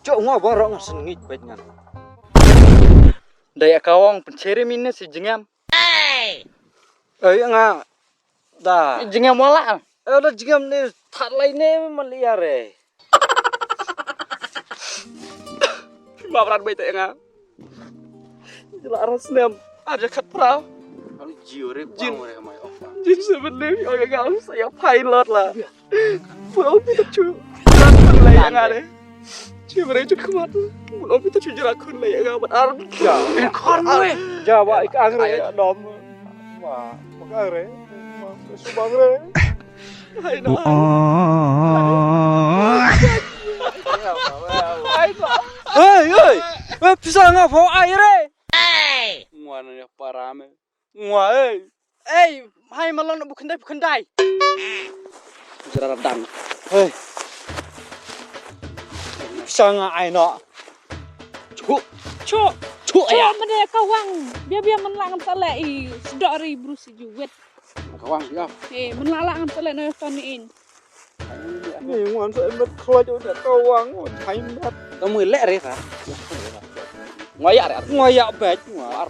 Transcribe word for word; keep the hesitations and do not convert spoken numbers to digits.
Chok nga baroh nga sngewbha bad nga. Da ïa ka wang pyncheri mine si jingem. Oi nga. Da. Jingem wala. Eh da jingem ne that lai ne man liar eh. Ma brat bai te nga. Jela ras nem. Aja khat pra. Alu jiu re. Jin. Jin seven ne. Oi nga sa ya pilot la. Pura upi tak chu. Lai nga re. Chi bere chut khmat. Mun om pita chu jira khun le ya ga bat ar. Ja. Khon we. Ja wa ik ang re dom. Wa, wa ang re. Wa, subang re. Hai no. Hai no. Hey, hey. Eh, pisa nga pho ai re. Ngwan ya parame. Ngwa, eh. Ei, hai malon bu khyndai bu khyndai. Jara dang. Hei. Sanga ai no. Chu. Chu. Chu ya. Mane ka wang. Bia bia man lang sale i sdok ri bru si juwet. Ka wang ya. Eh, man lang lang sale no ton in. Ni ngwan sa met khloj u da ka wang u thai met. Ka mui leh re ka. Ngwa ya re. Ngwa ya bet ngwa. Ar